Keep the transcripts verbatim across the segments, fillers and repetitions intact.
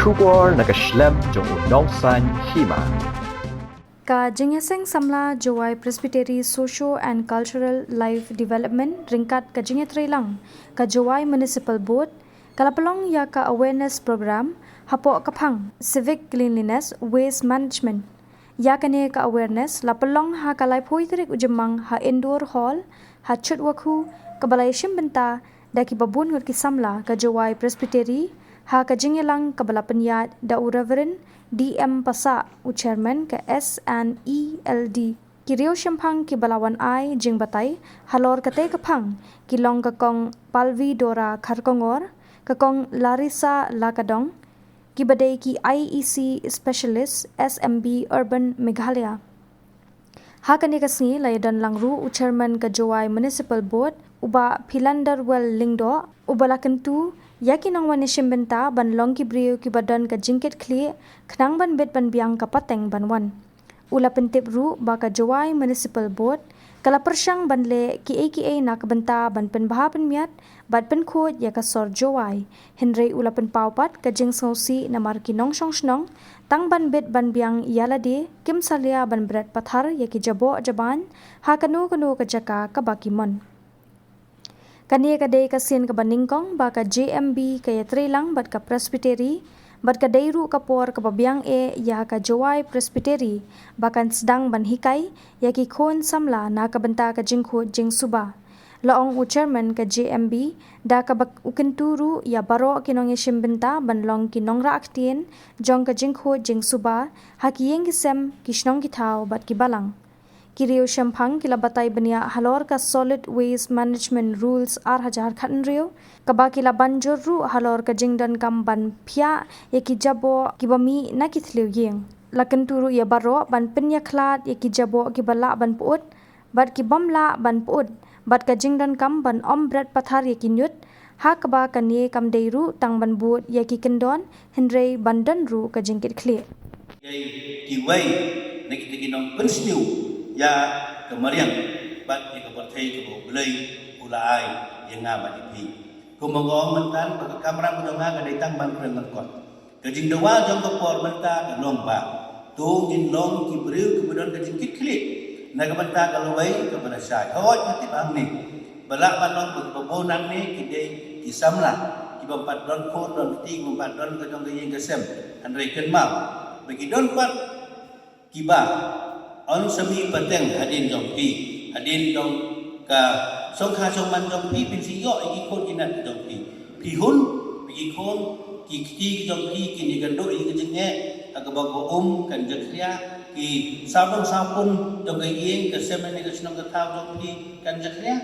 Khubor na ka shlem jong u nongsaiñ hima. Ka Jingïaseng Samla Jowai Presbytery Socio and Cultural Life Development ryngkat ka jingïatreilang ka Jowai Municipal Board ka la pynlong ïa ka awareness program hapoh ka phang Civic Cleanliness Waste Management. Ïa kane ka awareness la pynlong ha ka laiphew tarik u Jymmang ha Indoor Hall ha Chutwakhu, kaba la ïashim bynta da kiba bun ngut ki samla ka Jowai Presbytery ha ka jingïalang kaba la pynïaid da u Reverend D M Passah, u Chairman ka S and E L D. Ki riewshemphang kiba la wan ai jingbatai halor katei ka phang ki long ka Kong Palvi Dora Kharkongor, ka Kong Larissa Lakadong, kiba dei ki I E C Specialist S M B Urban Meghalaya. Ha kane ka sngi la ïadon lang ruh u Chairman ka Jowai Municipal Board, u Bah Philanderwell Lyngdoh, uba la kyntu ïa ki nongwan ïashim bynta ban long ki briew kiba don ka jingkitkhlieh khnang ban bit ban biang ka pateng ban wan. U la pyntip ruh ba ka Jowai Municipal Board ka la pyrshang ban leh kiei kiei na ka bynta ban pynbha pynmiat bad pynkhuid ïa ka sor Jowai. Hynrei u la pynpaw pat ka jingsngewsih namar ki nongshong shnong tang ban bit ban biang ïa lade kim salia ban bret pathar ïa ki jaboh jaban ha kano kano ka jaka kaba ki mon. Kane ka dei ka sien kaba nyngkong ba ka J M B ka ïatreilang bad ka Presbytery, bad ka dei ruh ka por kaba biang eh ïa ka Jowai Presbytery ba kan sdang ban hikai ïa ki khun samla na ka bynta ka jingkhuid jingsuba. La ong u Chairman ka J M B da kaba u kyntu ruh ïa baroh ki nongïashim bynta ban long ki nongrah ktien jong ka jingkhuid jingsuba ha ki ïing ki sem, ki shnong ki thaw bad ki balang. Ki riewshemphang ki la batai bniah halor ka Solid Waste Management Rules ar hajar khathynriew, kaba ki la ban jur ruh halor ka jingdonkam ban phiah ïa ki jaboh kiba mih na ki thliew ïing. La kyntu ruh ïa baroh ban pynïakhlad ïa ki jaboh kiba lah ban pyut bad ki bym lah ban pyut, bad ka jingdonkam ban ym bret pathar ïa ki ñiut, ha kaba kane kam dei ruh tang ban bud ïa ki kyndon, hynrei ban don ruh ka jingkitkhlieh. Ïa kiwei na kita ki nongpynsniew ïa ka mariang bad ïa ka pyrthei kaba U Blei u la ai ïa nga bad ïa phi. Kumba nga ong mynta ba ka kamram ka jong nga ka dei tang ban kren lyngkot. Ka jingdawa jong ka por mynta ka long ba to ngin long ki briew kiba don ka jingkitkhlieh na ka bynta ka lawei kaba la shai. Hooid, nga tip hangne ba lah ban long ba kiba bun hangne ki dei ki samla kiba ym pat don khun don kti, kiba ym pat don ka jong ka ïing ka sem. Hynrei kynmaw ba ki don pat kiba yn sa mih pateng hadien jong phi, hadien jong ka shongkha shongman jong phi, phin sa ïoh ïa ki khun ki nat jong phi. Phi hun, phi ki khun, ki kti ki jong phi kin ïakynduh ïa ka jingeh ha kaba ka um kan jakhlia, ki sabon sabun jong ka ïing ka sem ne ka shnong ka thaw jong phi kan jakhlia.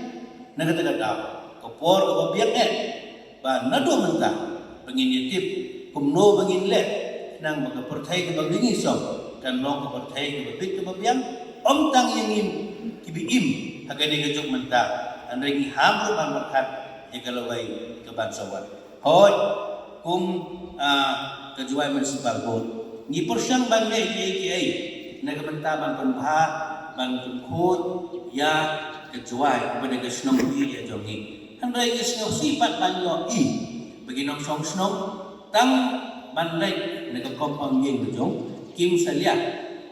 Na kata ka daw ka por kaba biang eh ba naduh mynta ba ngin ïatip kumno ba ngin leh khnang ba ka pyrthei kaba ngi ngi shong kan long ka pyrthei kaba bit kaba biang, ym tang ïa ngin kiba im ha kane ka juk mynta, hynrei ngi ham ruh ban pyrkhat ïa ka lawei kaban sa wan. Hooid, kum, ah, ka Jowai Municipal Board ngi pyrshang ban leh kiei kiei na ka bynta ban pynbha ban pynkhuid ïa ka Jowai kaba dei ka shnong ïa jong ngi. Hynrei ngi sngewsih pat ban ïohi ba ki nongshong shnong tang ban leit na ka compound ïing ka jong kim salia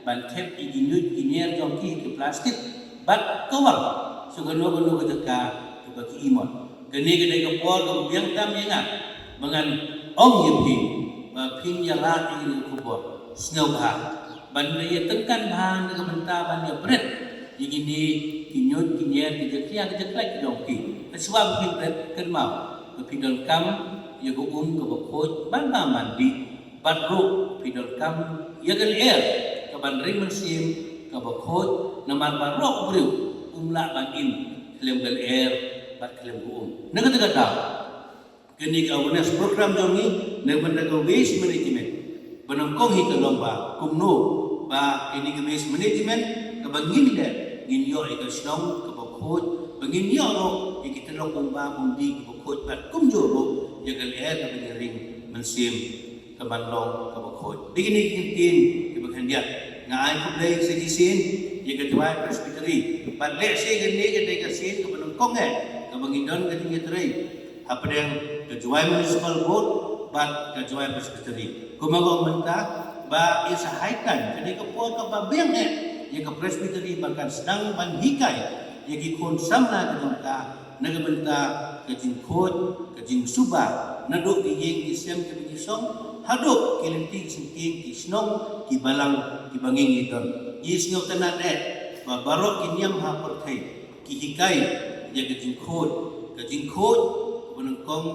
ban thep ïa ki ñiut ki ñier jong ki ki plastik bad kawang sha kano kano ka jaka kaba ki imot. Kane ka dei ka por kaba biang tam ïa nga ba ngan ong ïa phi ba phin ïa lad ïa kane ka khubor. Sngewbha ban ïa tyngkan bha na ka bynta ban ïa bret ïa kine ki ñiut ki ñier ki jakhlia ki jakhlait ki jong phi. Hashwa ba phin bret, kynmaw ba phi donkam ïa ka um kaba khuid ban bam ban dih. Bad ruh phi donkam ïa ka lyer kaban ring mynsiem kaba khuid, namar baroh u briew um lah ban im khlem ka lyer bad khlem ka um. Na kata ka daw kane ka awareness program jong ngi na ka bynta ka waste management ba nyngkong hi ka long ba kumno ba kane ka waste management kaba ngin leh ngin ïoh ïa ka shnong kaba khuid, ba ngin ïoh ruh ïa ki tyllong um bam um dih kaba khuid bad kumjuh ruh ïa ka lyer kaba ngi ring mynsiem kaban long kaba khuid. Dei kine ki ktien kiba khyndiat. Nga ai khublei sa shisien ïa ka Jowai Presbytery bad lehse kane ka dei ka sien kaba nyngkong eh kaba ngi don ka jingïatrei hapdeng ka Jowai Municipal Board bad ka Jowai Presbytery. Kumba nga ong mynta ba it's a high time, kane ka por kaba biang eh ïa ka Presbytery ba kan sdang ban hikai ïa ki khun samla ki jong ka na ka bynta ka jingkhuid, ka jingsuba, naduh ki ïing ki sem kiba ngi shong haduh ki lynti ki syngkien, ki shnong, ki balang kiba ngi ngi don. Ngi sngewtynnat eh ba baroh ki niam ha pyrthei ki hikai ïa ka jingkhuid, ka jingkhuid kaba nyngkong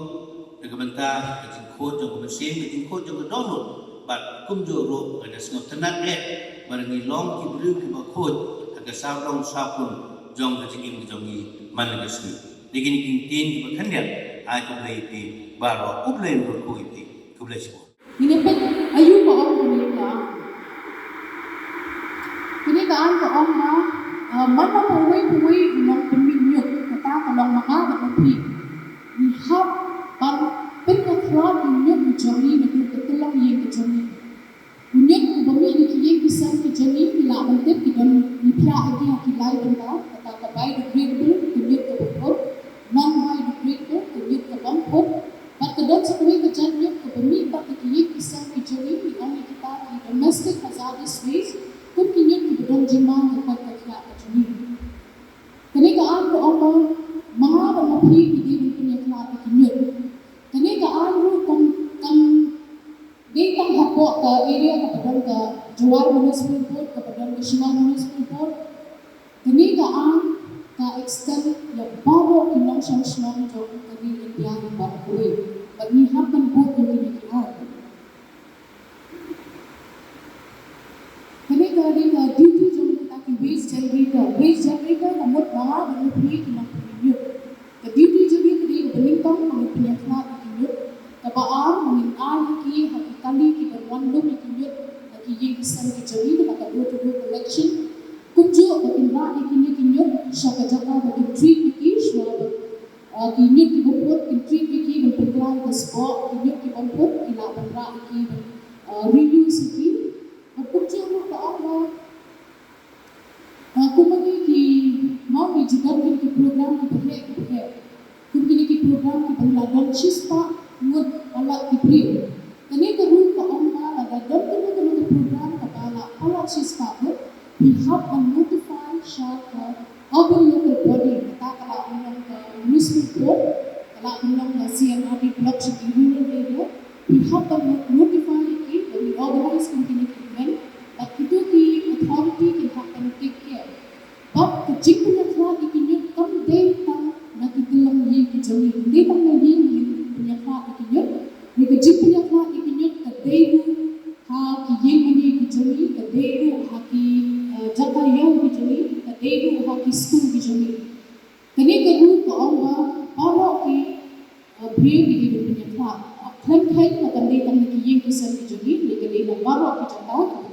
na ka bynta ka jingkhuid jong ka mynsiem, ka jingkhuid jong ka dohnud. Bad kumjuh ruh nga da sngewtynnat eh ba ngi long ki briew kiba khuid ha ka sawdong sawkun jong ka jingim ka jong ngi man la ka sngi. Dei kine ki ktien kiba khyndiat. Ai khublei ïa phi baroh, U Blei un kyrkhu ïa phi. Khublei shibun. Ngin ïa peit aïu ba ong kane ka. Kane ka aiñ ka ong ba, ah, man la pawei pawei u nongpynmih ñiut, kata ka long ma nga bad ma phi. Ngi hap ban pynïakhlad ïa u ñiut u jong ngi naduh ka tyllong ïing ka jong ngi. U ñiut uba mih na ki ïing ki sem ki jong ngi, ngi lah ban tip ki don, ngi phiah ïa ki ha ki lai bynta, kata ka biodegradable, ka ñiut kaba phut, non biodegradable, ka ñiut ka bym phut, bad ka don sa kawei ka jait ñiut kaba mih pat na ki ïing ki sem ki jong ngi, ngi ong ïa kita ki domestic hazardous waste, kum ki ñiut kiba don jingma ha ka koit ka khiah ka jong ngi. Kane ka aiñ ka ong ba ma nga bad ma phi ngi dei ban pynïakhlad ïa ki ñiut. Kane ka aiñ ruh kam, kam dei tang hapoh ka area kaba don ka Jowai Municipal Board, kaba don ka Shillong Municipal Board. Kane ka aiñ ka extend ïa baroh ki nongshong shnong jong ka ri India hi baroh kawei. Bad ngi hap ban bud ïa kine ki aiñ. Kane ka dei ka duty jong kita ki waste generator. Waste generator ka mut ba ha ba ngi pynïakhlad ïa ki ñiut. Ka duty jong ngi ka dei kaba nyngkong ba ngi pynïakhlad ïa ki ñiut. Kaba ar, ba ngin ai ïa ki ha ki kali kiban wan lum ïa ki ñiut ha ki ïing ki sem ki jong ngi, kata ka door to door collection. Kumjuh ba kin rah ïa kine ki ñiut sha ka jaka ba kin treat ïa ki shuwa ba, ah, ki ñiut kiba phut kin treat ïa ki ban pynkylla ïa ka spok, ki ñiut kiba phut ki lah ban rah ïa ki ban, ah, reuse ïa ki. Bad kumjuh ruh ka ong ba, ah, kumba ngi ki, ma ngi ju don kine ki program kiba heh kiba heh. Kum kine ki program kiba la don shispah ngut palat ki briew. Kane ka ruh ka ong ba lada don kano kano ka program kaba la palat shispah ngut, phi hap ban notify sha ka urban local body, kata ka lah ban long ka municipal board, ka lah ban long ka C M R D block sha ki rural area. Phi hap ban notify ïa ki ba ngi organize kum kine ki event, bad kito ki authority kin hap ban take care. Bad ka jingpynïakhlad ïa ki ñiut kam dei tang na ki tyllong ïing ki jong ngi. Ym dei tang na ïing ngi pynïakhlad ïa ki ñiut. Hynrei ka jingpynïakhlad ïa ki ñiut ka dei ruh ha ki ïing mane ki jong ngi, ka dei ruh ha ki, eh, jaka ïew ki jong ngi, ka dei ruh ha ki skul ki jong ngi. Kane ka ruh ka ong ba baroh ki, eh, briew ki dei ban pynïakhlad. Khlem kheit ba kan dei tang na ki ïing ki sem ki jong ngi, hynrei ka dei na baroh ki jaka ki